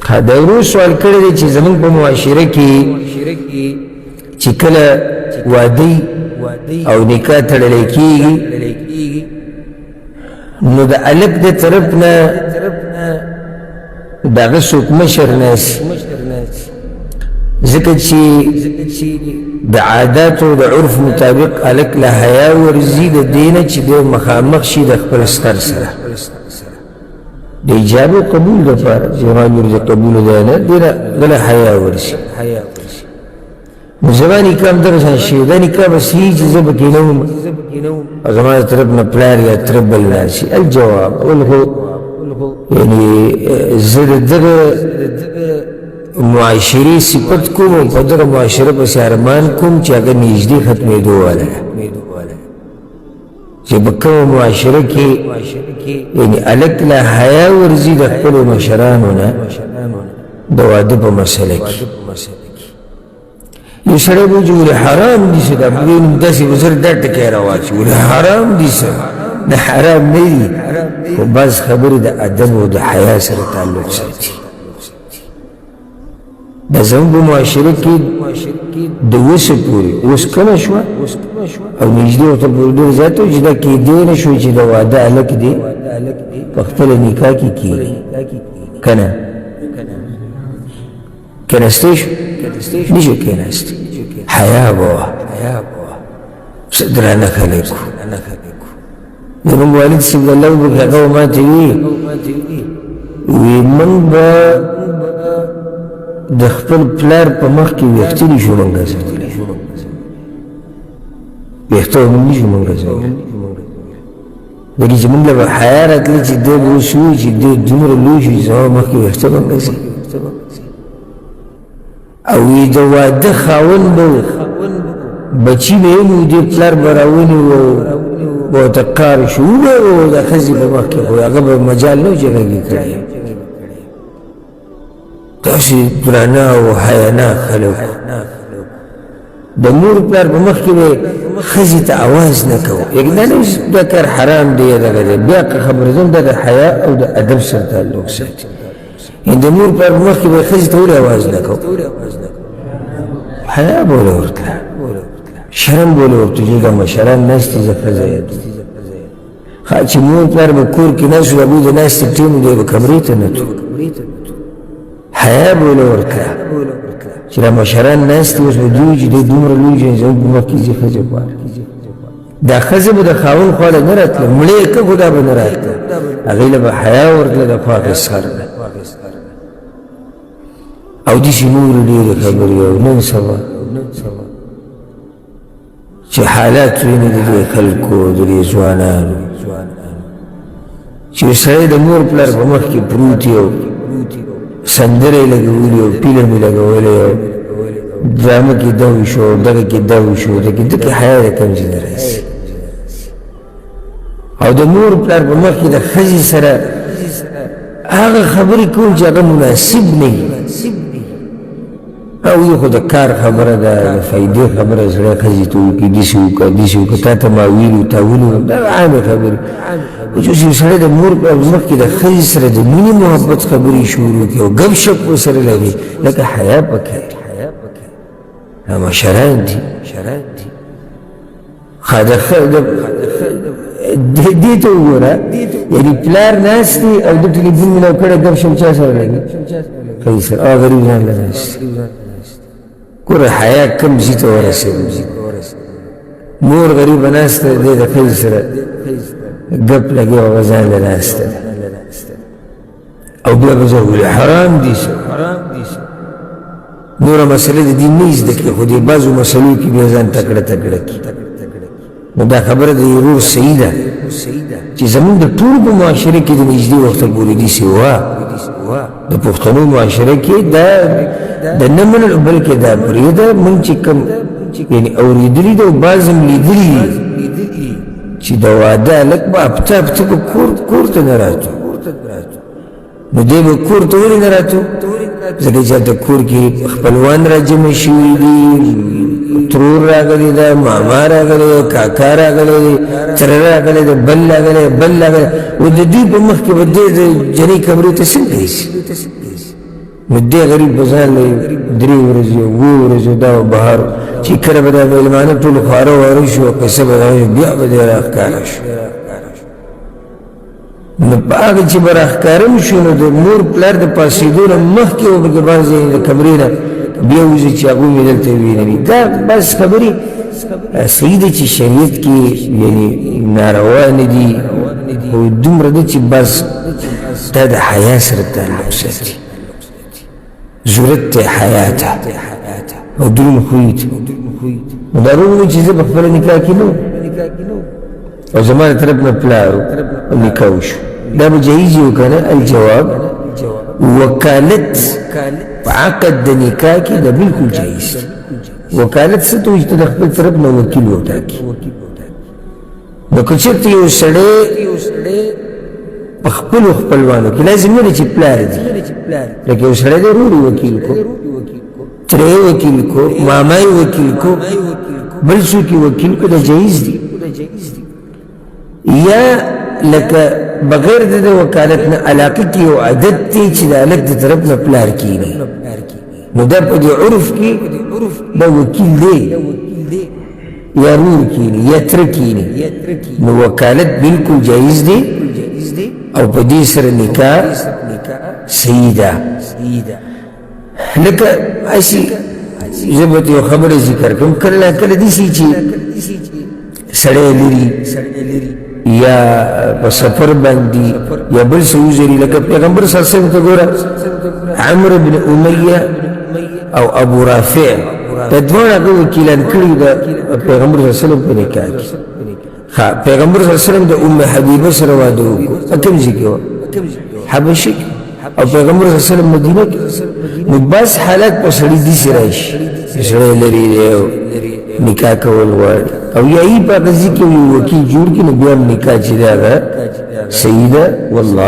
دا ورور سوال کړی دی چې زموږ په معاشره کې چې کله واده او نکاح تړلی کېږي نو د هلک د طرف نه د هغه څوک مشر ناست، ځکه چې د عاداتو د عرف مطابق هلک له حیا ورځي د دې نه چې دی مخامخ شي د خپل ستر سره د ایجاب او قبول دپاره چې زما لور دې قبول دی نه دې نه غله حیا ورشي. نو زما نکاح هم دغه شان شوې، دا نکاح به سي چې زه پکې نه وم او زما د طرف نه پلار یا تره بل راشي. الجواب اول خو یعنی زه د دغه معاشرې صفت کوم او په دغه معاشره پسې ارمان کوم چې هغه نږدې ختمېدو واله ده، چې په کومه معاشره کې یعنی هلک له حیا ورځي د خپلو مشرانو نه د واده په مسله کې. یو سړی به وایي ولې حرام دي څه، دا به نوم داسې به زر دا ټکی راواچوي ولې حرام دي څه، نه حرام نه دي، خو بعض خبرې د ادب او د حیا سره تعلق ساتي. دا زموږ په معاشره کې د اوسه پورې اوس کمه شوه او نږدې ورته پورې ډېر زیات و چې دا کېدی نه شو چې د واده هلک دې په خپله نکاح کې کېږي که نه کېناستی شو نه شو کېناستی، حیا به وه، څه درانه خلک وو. زموږ والد صاحب الله وبخښي هغه ما ته وي وي موږ به د خپل پلار په مخ کې ویښته نه شو مونږ ګرځولی، ویښته به مونږ نه شو مونږ ګرځولی، ځکه چې مونږ له به حیا راتله چې دی به اوس ووایي چې دی دومره لوی شو چې زما مخ کې ویښته به ګرځي. او وی د واده خاوند به بچي به یې نو دې پلار به راونیو به ورته کار شو به د ښځې په مخ کې، خو هغه به مجال نه و چې غږ یې کړی. داسې درانه او حیاناک خلک د مور پلار په مخ کې به ښځې ته اواز نه کوو، یعنې دا نه دا کار حرام دی دغه دی، بیا که خبره ځم دا د حیا او د ادب سره تعلق ساتي. د مور پلار په مخ کې به ښځې ته ولې اواز نه کوو؟ حیا به ولې ورتله، شرم به ولې ورته چې دا مشران ناست دي زه ښځه یم. ښه چې مور پلار به کور کې ناست وو، هغوی د ناستې ټیم دی به کمرې ته نه تلو، حیا به ولې ورتله چې دا مشران ناست دي اوس به دوی چې دی دومره لوی چې زموږ په مخ کې ځي ښځې غواړي. دا ښځه به د خاوند خوا له نه راتله، مړې یې که خو دا به نه راتله، هغې له به حیا ورتله د خوا سر نه او داسې نورې ډېرې خبرې. او نن سبا چې حالات ویني د دې خلکو د دې ځوانانو چې سړی د مور پلار په مخ کې پروت او سندرې لګولې او فلم یې لګولی او ډرامه کې دا وشو دغه کې دا وشو دغه دغه حیا د کوم ځای نه راځي. او د مور پلار په مخ کې د ښځې سره هغه خبرې کوي چې هغه مناسب نه وي، او یو خو د کار خبره ده د فایدې خبره سړی ښځې ته وکړي داسې وکړه داسې وکړه تا ته ما ویلو تا ونیو، دا عامې خبرې. خو چې یو سړی د مور په مخ کې د ښځې سره د مینې محبت خبرې شروع کړي او ګپ شپ ورسره لګوي، لکه حیا پکار دا مشران دي. ښه دې ته وګوره، یعنې پلار ناست دی او د ټلیفون ملاو کړی ګپ شپ چا سره لګي؟ ښځې سره، او غریب ځان له ناست دی. ګوره حیا کوم ځای ته ورسېده، مور غریبه ناسته دی د ښځې سره ګپ لګي او هغه ځان له ناسته ده، او بیا به زه ویل حرام دي څه نوره مسله د دین نه زده کړي، خو دې بعضو مسلو کې بیا ځان تکړه تکړه کړي. نو دا خبره د ورور صحیح ده چې زمونږ د ټولو په معاشره کې د نږدې وخته پورې داسې وه، د پښتنو معاشره کې دا د نه منلو بلکې دا پرېږده مونږ چې کوم یعنې اورېدلي ده او بعض هم لیدلي دي چې د واده هلک به هفته هفته به کور ته نه راتو. نو دی به کور ته ولې نه راتو؟ ځکه چې هلته کور کې خپلوان راجمع شوي دي، ترور راغلی ده، ماما راغلی دی، کاکا راغلی دی، تره راغلی دی، بل راغلی بل راغلی، او د دوی په مخ کې به دی د جنۍ کمرې ته څنګه ځي؟ نو دې غریب به ځان له 3 ورځې 7 ورځې دا بهر چې کله به دا مېلمانه ټول خواره واره شو، قصه به دا بیا به دی راښکاره شو. نو په هغه چې به راښکاره شو، نو د مور پلار د پاڅېدو نه مخکې به پکې بعضې د کمرې نه بیا وځي چې هغوی مې دلته ویني. دا بس خبرې صحیح ده چې شریعت کې یعنې ناروا نه دي، خو دومره ده چې بس دا د حیا سره تعلق ساتي، ضرورت دی حیا ته او درون خوی ته. نو دا ورور چې زه په خپله نکاح کې نه او زما د طرف نه پلار نکاح وشو، دا به جایز وي که نه؟ الجواب، وکالت په عقد د نکاح کې دا بالکل جایز دی. وکالت څه ته وایي؟ چې ته د خپل طرف نه وکیل وټاکې. نو که چېرته یو سړی په خپلو خپلوانو کې، لازم نه دی چې پلار دی، لکه یو سړی دی ورور یې وکیل کو، تره یې وکیل کو، ماما یې وکیل کو، بل څوک یې وکیل کو، دا جایز دی. یا لکه بغیر د وکالت نه علاقه کې یو عادت دی چې د هلک د طرف نه پلار کېږي، نو دا په دې عرف کې دا وکیل دی، یا رور کینی یا تره کینی، نو وکالت بالکل جایز دی او په دې سره نکاح صحیح ده. لکه هسې زه به یو خبره ذکر کوم، کله نا کله داسې چې سړی لري یا په سفر باندې یا بل څه وزري، لکه پیغمبر صلی الله علیه وسلم ته ګوره عمرو بن امیه او ابو رافع دا دواړه هغه وکیلان کړي د پیغمبر صلی الله علیه وسلم په نکاح کې. ښه، پیغمبر صلی الله علیه وسلم د ام حبیبه سره واده وکړو، په کوم ځای کې وه؟ حبشې کې. او پیغمبر صلی الله علیه وسلم مدینه کې. نو بعض حالات په سړي داسې راشي چې سړی لرې دی او نکاح کول غواړي، او یا یې په هغه ځای کې یو وکیل جوړ کړي، نو بیا هم نکاح چې ده هغه صحیح ده. والله.